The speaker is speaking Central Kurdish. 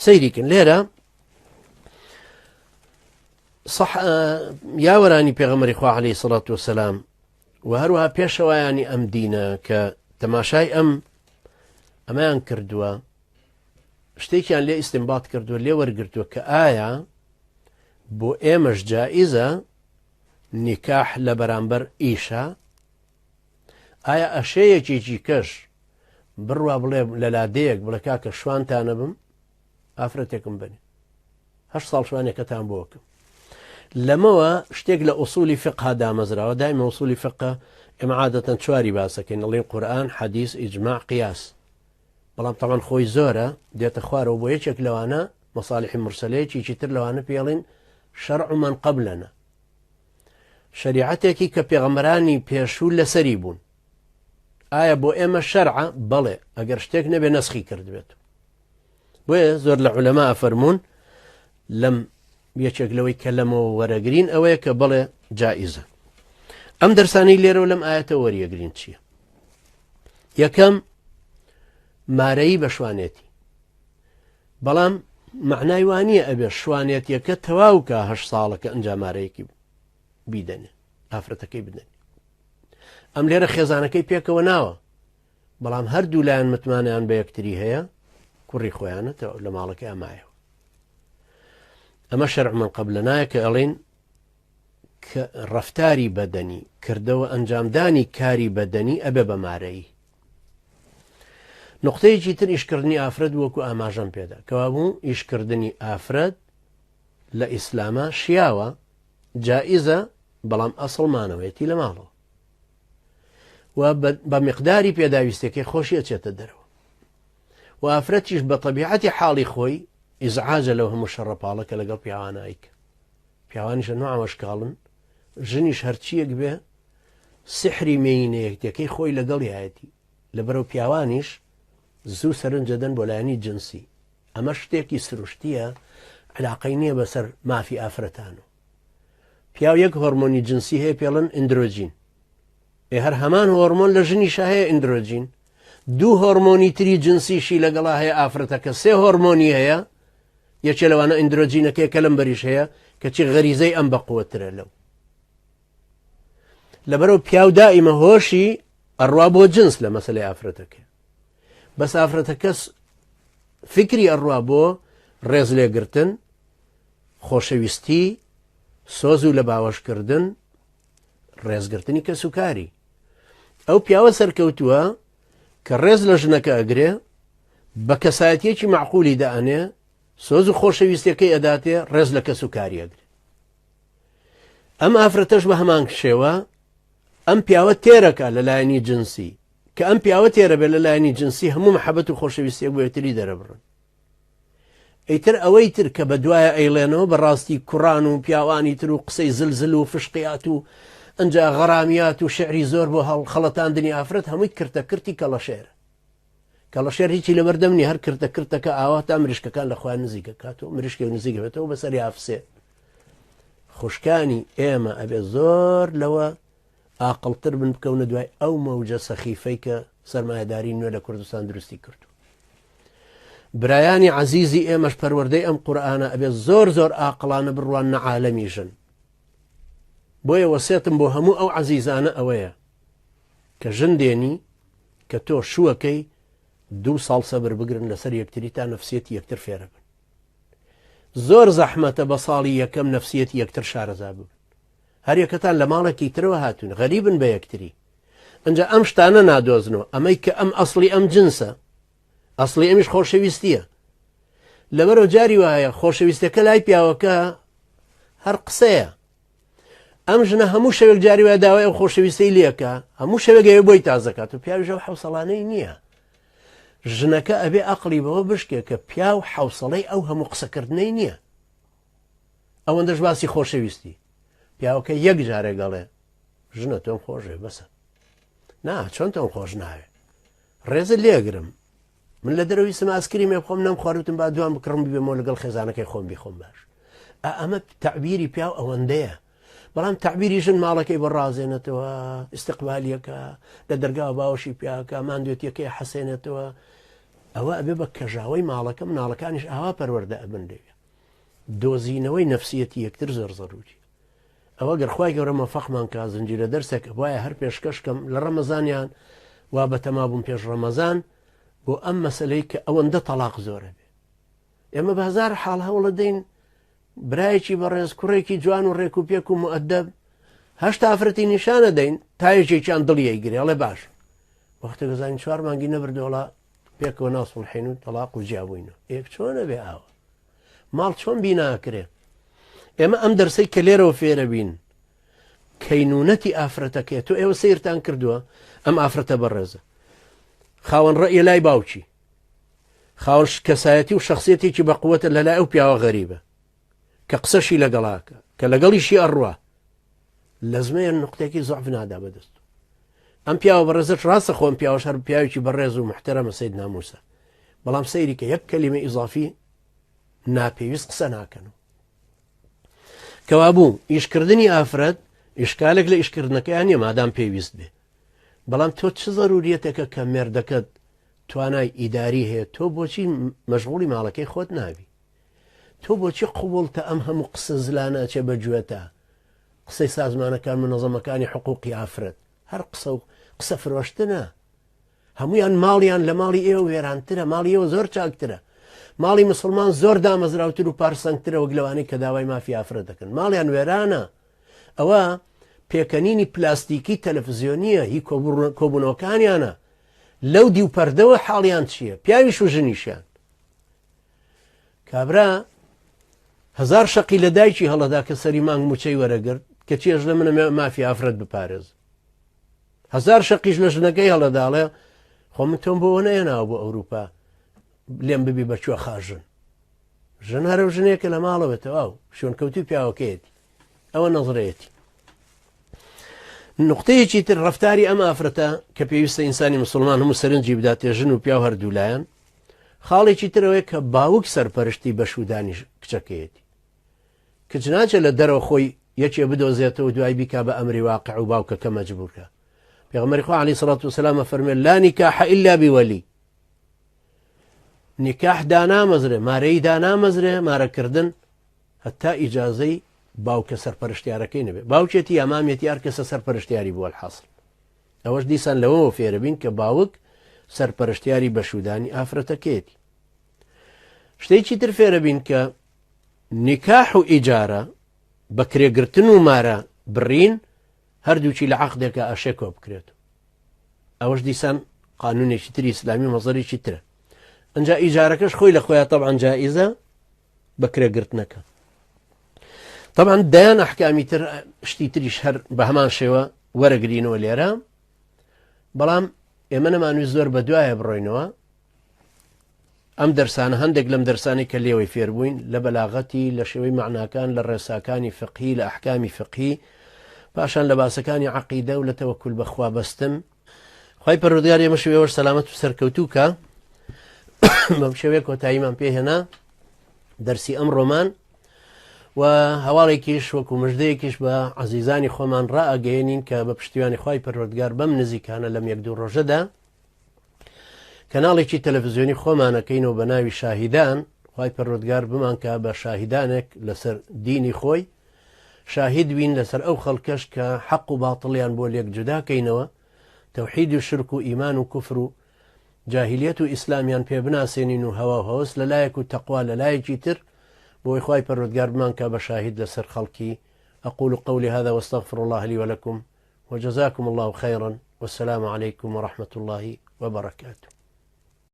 سەیریکن لێرە صح یاوەرانی پێغەمبەری خوا عەلەیهی سڵات وسلام و هەروەها پێشەوایانی ئەم دینە کە تەماشای ئەم ئەمەیان کردووە شتێکیان لێ ئیسنبات کردووە لێ وەرگتووە کە ئایا بۆ ئێمەش جائزە نیکاح لە بەرامبەر ئیشە ئایا ئەشێ یەکێکی کەش بڕوا بڵێ لە لادەیەک بڵێ کاکە شوانتانە بم ئافرەتێکم بنێ هە ساڵ شوانێکەتان بۆکەم لەمەوە شتێک لە ئوسولی فقها دامەزراوە دایمە ئوسولی فقە ئێمە عادەتەن چواری باسەکەین ئەڵێن قورئان حەدیث ئیجماع قیاس بەڵام تەمان خۆی زۆرە دێتە خوارەوە بۆ یەکێک لەوانە مەصالحی مرسەلەیەکی تر لەوانە پێڵین شەرع من قبلنا شەریعەتێکی کە پێغەمبەرانی پێشوو لەسەری بوون ئایا بۆ ئێمە شەرعە بەڵێ ئەگەر شتێک نەبێ نەسخی کردبێت بۆیە زۆر لە عولەما ئەفەرموون لەم یەکێک لەوەی کە لەمەوە وەرەگرین ئەوەیە کە بەڵێ جائزە ئەم دەرسانەی لێرەوە لەم ئاەتە وەریەگرین چییە یەکەم مارەیی بە شوانێتی بەڵام معنای وانە ئەبێ شوانێتیەکە تەواو کە هە ساڵەکە ئەنجا مارەیەکی بیدەنێ ئافرەتەکەی بدەن ئەم لێرە خێزانەکەی پێکەوە ناوە بەڵام هەردوو لایەن متمانەیان بە یەکتری هەیە کوڕی خۆیانە لە ماڵەکەی ئەمایەوە ئەمە شەرع من قبلنایە کە ئەڵین کە ڕەفتاری بەدەنی کردەوە ئەنجامدانی کاری بەدەنی ئەبێ بە مارەیی نقطەیەکی تر ئیشکردنی ئافرەت وەکو ئاماژەم پێدا کەوابوو ئیشکردنی ئافرەت لە ئیسلامە شیاوە جائزە بەڵام ئەسڵ مانەوەیەتی لە ماڵەوە و بە مقداری پێداویستەکەی خۆشی ئەچێتە دەرەوە و ئافرەتیش بە طبیعەتی حاڵی خۆی ئیزعاجە لەو هەموو شەڕەپاڵە کە لەگەڵ پیاوانایکە پیاوانیشە نوعەوەشکاڵن ژنیش هەرچیەک بێ سحری مێینەیەکتەکەی خۆی لەگەڵیایەتی لەبەرەو پیاوانیش زوو سەرنجەدەن بۆ لایەنی جنسی ئەمە شتێکی سروشتیە علاقەی نییە بەسەر مافی ئافرەتان و پیاو یەک هۆرمۆنی جنسی هەیە پێڵن ئندرۆجین ئێ هەر هەمان هۆرمۆن لە ژنیشا هەیە ئندرۆجین دوو هۆرمۆنی تری جنسیشی لەگەڵا هەیە ئافرەتەکە سێ هۆرمۆنی هەیە یەکێ لەوانە ئندرۆجینەکەی کە لەم بەریش هەیە کەچی غەریزەی ئەم بەقوەترە لەو لەبەرەوە پیاو دائیمە هۆشی ئەڕوا بۆ جنس لە مەسلەی ئافرەتەکە بەس ئافرەتەکەس فکری ئەڕوا بۆ ڕێز لێگرتن خۆشەویستی، سۆز و لەباوەشکردن، ڕێزگرتنی کەسوکاری. ئەو پیاوە سەرکەوتووە کە ڕێز لە ژنەکە ئەگرێ، بە کەسایەتیەکی مەعقولی دائەنێ، سۆز و خۆشەویستیەکەی ئەداتێ، ڕێز لە کەسوکاری ئەگرێ. ئەم ئافرەتەش بە هەمان شێوە ئەم پیاوە تێرەکە لە لایەنی جنسی کە ئەم پیاوە تێرە بێت لە لایەنی جنسی هەموو محەبەت و خۆشەویستیەک بۆ یەکتری دەرەبڕن. ئیتر ئەوەی تر کە بەدوایە ئەیڵێنەوە بەڕاستی کوڕان و پیاوانی تر و قسەی زل زل و فشقیات و ئەنجا غەرامیات و شعری زۆر بۆ هەڵخەڵەتاندنی ئافرەت هەمووی کرتە کرتی کەڵەشێرە. کەڵەشێر هیچی لەبەردەم نیە هەر کرتە کرتەکە ئاوا تا مریشکەکان لە خۆیان نزیکە کاتەوە مریشکێک نزیک بێتەوە بەسەری ئافسێ. خوشکانی ئێمە ئەبێ زۆر لەوە ئاقڵتر بن بکەونە دوای ئەو مەوجە سەخیفەی کە سەرمایەداری نوێ لە کوردستان دروستی کردو. برایانی عەزیزی ئێمەش پەروەردەی ئەم قورئانە ئەبێت زۆر زۆر ئاقڵانە بڕواننە عالەمی ژن. بۆیە وەسێتم بۆ هەموو ئەو عەزیزانە ئەوەیە کە ژن دێنی کە تۆ شووەکەی دوو ساڵ سەبر بگرن لەسەر یەکتری تا نەفسیەتی یەکتر فێرە بن. زۆر زەحمەتە بە ساڵی یەکەم نەفسیەتی یەکتر شارەزا ببن. هەریەکەتان لە ماڵێکی ترەوە هاتوون غەریبن بە یەکتری ئەجا ئەم شتانە نادۆزنەوە ئەمەی کە ئەم ئەسڵی ئەم جنسە ئەسڵی ئەمیش خۆشەویستیە لەبەرەوە جاری وایە خۆشەویستەکە لای پیاوەکە هەر قسەیە ئەم ژنە هەموو شەوێک جاری وایە داوای ئەو خۆشەویستی لەکە هەموو شەوێک ئەوێ بۆی تازەکات و پیاویش ئەو حەوسەڵانەی نییە ژنەکە ئەبێ ئەقلی بەوە بشکێ کە پیاو حەوسەڵەی ئەو هەموو قسەکردنەی نییە ئەوەندەش باسی خۆشەویستی پیاوەکە یەک جارێک ئەڵێ ژنە تۆم خۆشێ بەسە نا چۆن تۆم خۆش ناوێ ڕێزت لێگرم من لە دەرەوەی سم ئاسکریمێ بخۆم نەم خواروتم با دوان بکڕم ببێمەوە لەگەڵ خێزانەکەی خۆم بیخۆم باش ئەمە تعبیری پیاو ئەوەندەیە بەڵام تعبیری ژن ماڵەکەی بۆ ڕازێنێتەوە ئیسیقبالیەکە لە دەرگاوە باوەشی پیاکە ماندوێتیەکەی حەسێنێتەوە. ئەوە ئەبێ بە کەژاوەی ماڵەکە مناڵەکانیش ئاوا پەروەردە ئەبن لەوێ دۆزینەوەی نەفسیەتی یەکتر زۆر زەروری ئەوە گەر خوای گەورە مەفەقمان کا زنجیرە دەرسێک وایە هەر پێشکەش کەم لە ڕەمەزانیان وا بەتەما بووم پێش ڕەمەزان بۆ ئەم مەسلەی کە ئەوەندە تەلاق زۆرە بێ ئێمە بە هەزار حاڵ هەوڵە دەین برایەکی بەڕێز کوڕێکی جوان و ڕێک و پێک و مؤدب هەشتا ئافرەتی نیشانە دەین تا یەکێکیان دڵی ئەیگرێ ئەڵێ باش وەختێک دەزانین چوار مانگی نەبردۆڵا پێکەوە ناسوڵحین و تەلاق و جیابووینەوە ئێک چۆنە بێ ئاوە ماڵ چۆن بیناکرێ ئێمە ئەم دەرسەی کە لێرەوە فێرە بین کەینونەتی ئافرەتەکەی تۆ ئێوە سیرتان کردووە ئەم ئافرەتە بەڕێزە خاوەن ڕەئیە لای باوکی خاوەن کەسایەتی و شخصیەتێکی بەقوەتە لە لای ئەو پیاوە غەریبە کە قسەشی لەگەڵاکە کە لەگەڵیشی ئەڕوا لەزمەیە نقطێکی زعف نادا بەدەست ئەم پیاوە بەڕێزەش ڕاستە خۆم پیاوەش هەر پیاوێکی بەڕێز و محتەرەمە سید ناموسە بەڵام سەیری کە یەک کەلیمە ئیزافی ناپێویست قسە ناکەن کەوابوو ئیشکردنی ئافرەت ئیشکالێک لە ئیشکردنەکەیان نیە مادام پێویست بێ بەڵام تۆ چ زەروریەتێکە کە مێردەکەت توانای ئیداری هەیە تۆ بۆچی مەشغوڵی ماڵەکەی خۆت نابی تۆ بۆچی قوبوڵتە ئەم هەموو قسە زلانە ئەچێ بە گوێتا قسەی سازمانەکان منەزەمەکانی حقوقی ئافرەت هەر قسە و قسە فرۆشتنە هەمویان ماڵیان لە ماڵی ئێوە وێرانترە ماڵی ئێوە زۆر چاکترە ماڵی مسلمان زۆر دامەزراوتر و پارسەنگترە وەک لەوانەی کە داوای مافی ئافرەت دەکەن ماڵیان وێرانە ئەوە پێکەنینی پلاستیکی تەلەفزیۆنیە هی کۆبوونەوەکانیانە لەو دیو پەردەوە حاڵیان چییە پیاویش و ژنیشیان کابرا هەزار شەقی لە دایکی هەڵەدا کە سەری مانگ موچەی وەرەگرت کە چێژ لە منە مافی ئافرەت بپارێز هەزار شەقیش لە ژنەکەی هەڵەداڵێ خۆ من تۆم بۆ نەهێناوە بۆ ئەوروپا لێم ببی بە کوێ خاژن ژن هەرە ژنێکە لە ماڵەوە تەواو شوێنکەوتوی پیاوەکەیەتی ئەوە نەزرەیەتی نقطەیەکی تر ڕفتاری ئەم ئافرەتە کە پێویستە ئینسانی مسلمان هەموو سەرنجی بداتێ ژن و پیاو هەردوولایەن خاڵێکی ترەوەی کە باوک سەرپەرشتی بەشودانی کچەکەیەتی کچ ناچێت لە دەرەوە خۆی یەکێ بدۆزێتەوە دوای بیکا بە ئەمری واقع و باوکەکە مەجبورکە پێغەمبەری خوا علیه الصلاة والسلام فەرمێ لا نکاح الا بولی نکاح دانامەزرێ مارەی دانامەزرێ مارەکردن هەتا ئیجازەی باوکە سەرپەرشتیارەکەی نەبێ باوکێتی یا مامێتی هەر کەسە سەرپەرشتیاری بووە الحاصل ئەوەش دیسان لەوەوە فێرەبین کە باوک سەرپەرشتیاری بەشودانی ئافرەتەکەیەتی شتێکی تر فێرەبین کە نیکاح و ئیجارە بە کرێگرتن و مارە بڕین هەردووکی لە عقدێکە ئەشێ کۆ بکرێت ئەوەش دیسان قانونێکی تری ئیسلامی مەزەرێکی ترە ئەجا ئیجارەکەش خۆی لە خۆیان طبعا جائزە بە کرێگرتنەکە طبعا دەیان ئەحکامی تر شتی تریش هەر بە هەمان شێوە وەرەگرینەوە لێرە بەڵام ئێمە نەمانوی زۆر بە دوایە بڕۆینەوە ئەم دەرسانە هەندێک لەم دەرسانی کە لێوەی فێربووین لە بەلاغەتی لە شێوەی معناکان لە ڕێساکانی فقهی لە ئەحکامی فقهی پاشان لە باسەکانی عقیدە و لە تەوەکول بەخوا بەستن خوای پەروەردگار ئێمەش و ئێوەش سەلامەت و سەرکەوتوو کە بەم شێوەیە کۆتاییمان پێهێنا دەرسی ئەم ڕۆمان و هەواڵێکیش وەکو مژدەیەکیش بە عزیزانی خۆمان ڕائگەیەنین کە بە پشتیوانی خوای پەروەردگار بەم نزیکانە لەم یەک دوو ڕۆژەدا کەناڵێکی تەلەڤزیۆنی خۆمانەکەینەوە بە ناوی شاهیدان خوای پەروەردگار بمانکا بە شاهیدانێک لەسەر دینی خۆی شاهید بین لەسەر ئەو خەڵکەش کە حەق و باتڵیان بۆ لێک جودا کەینەوە تەوحید و شرک و ئیمان و کوفر و جاهلیەت و ئیسلامیان پێ بناسێنین و هەوا و هەوەس لە لایەک و تەقوا لە لایەکی تر بۆی خوای پەروەردگار بمانکا بە شاهید لەسەر خەڵکی أقول قولي هذا واستغفر الله لي ولكم وجزاكم الله خيرا والسلام عليكم ورحمة الله وبركاته.